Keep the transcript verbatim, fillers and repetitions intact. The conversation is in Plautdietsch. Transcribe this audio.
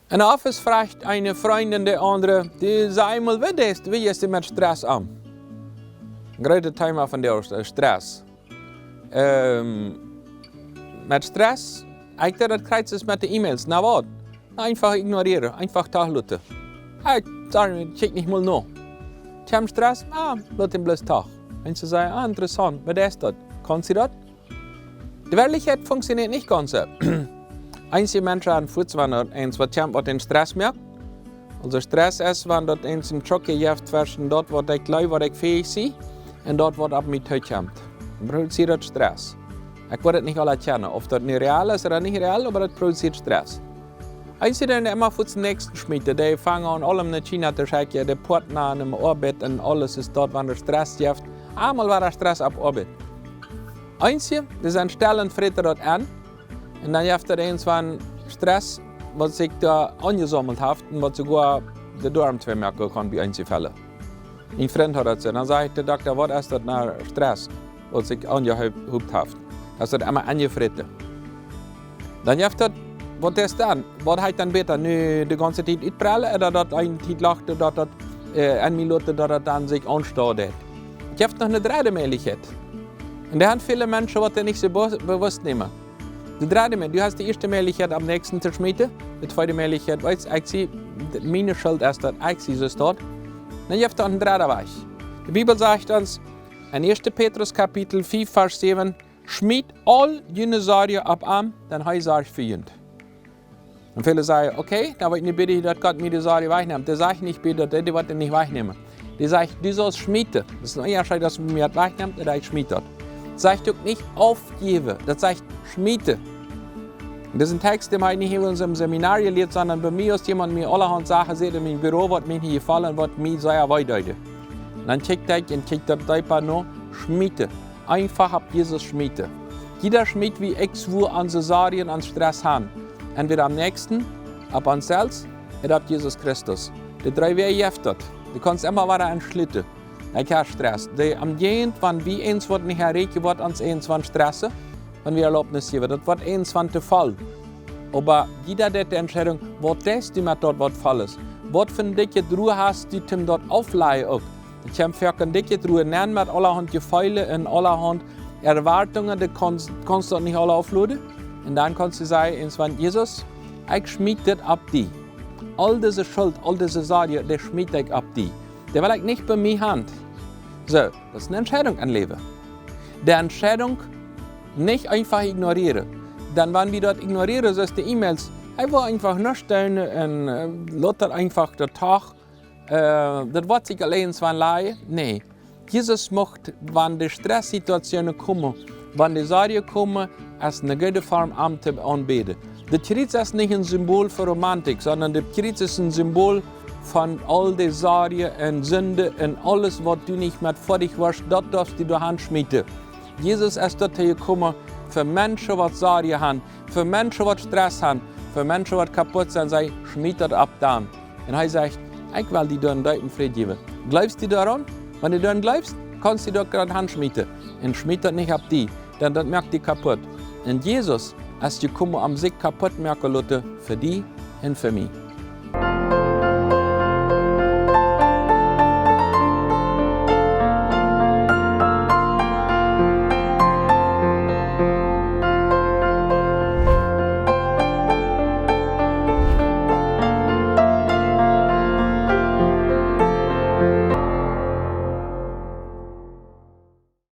Em Office fruach eene Frindin de aundre, dee säd mol: "Woo deist, woo deist du met Stress om?" Een grootet Thema vondoag es Stress. Ähm, met Stress, ekj denkj daut krakjt soo es met de E-Mails. Na waut? Na, eefach ignorieren, eefach doa loten. Ekj saj, kjikj nich mol no. Kjemt Stress? Ah, lot am bloos doa. Un see säd: "Ah, interessaunt, waut es daut? Kaust du daut?" De Werkjlichkjeit funktionieet nich gaunz soo. Eenje Menschen haben fuaz, wan daut eent waut kjemt, waut an Stress moakt. Aulsoo Stress es, wan daut eent een Schock jeft tweschen daut, waut ekj jleew, waut ekj fäich sie, un daut, waut opp mie tokjemt. Dan produzieet daut Stress. Ekj woa daut nich aula kjanen, auf daut nu real es ooda nich real, oba daut produzieet Stress. Eenje doonen emma fuaz dän näakjsten schmieten, dee fangen aun, aulem no China to schekjen, de Partner, de Oabeit un aules es daut, wan daut Stress jeft. Eemol wada Stress opp Oabeit. Eenje, dee sent stell un fräten daut aun. Un dan jeft daut eent waut Stress, waut sikj doa aunjesaumelt haft un waut soogoa de Doarm twei moaken kaun bie eenje Fälle. Een Frint haud daut soo. Dan säd de Dokta: "Waut es daut nu Stress, waut sikj aunjehoopt haft? Daut es emma aunjefräten." Dan jeft daut, waut es dan? Waut heet dan bäta? Nu de gaunze Tiet utprellen, ooda daut eene Tiet loten, daut daut, äh, aun mie loten, daut daut dan sikj aunstaut? Jeft noch eene dredde Mäajlichkjeit. Un doa sent väle Menschen, waut daut nich soo be-, bewusst nämen. De dredde Mäajlichkjeit, du hast de ieeschte Mäajlichkjeit opp dän näakjsten to schmieten. De tweede Mäajlichkjeit, weetst, ekj sie, miene Schult es daut, ekj sie soo daut. Dan jeft daut een dredden Wajch. De Bibel sajcht ons en ieeschte Petrus Kapitel fiew, Varsch säwen: "Schmiet aul june Sorjen opp am, dan hee sorcht fa junt." Un väle sajen: "Okay, dan woa ekj nu bäden, daut Gott mie de Sorjen wajchnemt." Dee sajcht nich: "Bäd, daut dee waut nich wajchnämen." Dee sajcht: "Du saust schmieten." Daut es een Unjascheet, aus mie daut wajchnemt, ooda ekj schmiet daut. Daut sajcht uk nich: "Aufjäwen." Daut sajcht: "Schmieten." Un daut es een Text, dän hab ekj nich en onsen Seminar jelieet, sonda bie mie, aus jemaunt mie aulahaunt Sachen säd en mien Büro, waut mie nich jefollen, waut mie sea wee deeden. Un dan kjikj ekj un kjikj daut deepa no: schmieten. Eefach opp Jesus schmieten. Jieda schmiet, woo ekj, woo onse Sorjen, ons Stress haben. Entwäda aum Näakjsten, opp ons selfst, ooda opp Jesus Christus. De dree Wäaj jeft daut. Du kaust emma wada entschluten. Ekj hab Stress. De, aum Enj, wan wie eent waut nich erreichen, woat ons eent waut stressen, wan wie Erlaubnis jäwen. Daut woat eent waut to voll. Oba jieda deit de Entscheidunk, waut deist du met daut, waut voll es? Waut fa eene dikje Truag hast du, om daut auflajen uk? Daut kjemt foaken dikje Truag nenn met aulahaunt Jefeelen un aulahaunt Erwartungen, dee kaust, kaust daut nich aula aufloden. Un dan kaust du sajen, eent waut: "Jesus, ekj schmiet dit opp die. Aul dise Schult, aul dise Sorjen, dee schmiet ekj opp die. Dee well ekj nich bie mie haben." Soo, daut es eene Entscheidunk em Läwen. De Entscheidunk nich eefach ignorieren. Dan wan wie daut ignorieren, soo aus de E-Mails, ekj well eefach nuscht doonen un, äh, lot daut eefach doa, äh, daut woat sikj auleen von lajen. Nä. Jesus mucht, wan de Stresssituationen komen, wan de Sorjen komen, es eene goode Form, am to aunbäden. Daut Kjriez es nich een Symbol fa Romantik, sonda daut Kjriez es een Symbol von aul de Sorjen un Sinden un aules, waut du nich met foadich woascht, daut doafst du doa hanschmieten. Jesus es doatoo jekomen, fa Menschen waut Sorjen haben, fa Menschen waut Stress haben, fa Menschen waut kaput sent, säd: "Schmiet daut opp dan." Un hee sajcht: "Ekj well die doa eenen deepen Fräd jäwen." Jleefst du doaraun? Wan du doaraun jleefst, kaust du daut jrod hanschmieten. Un schmiet daut nich opp die, dan daut moakt die kaput. Un Jesus es jekomen, om sikj kaput moaken loten fa die un fa mie.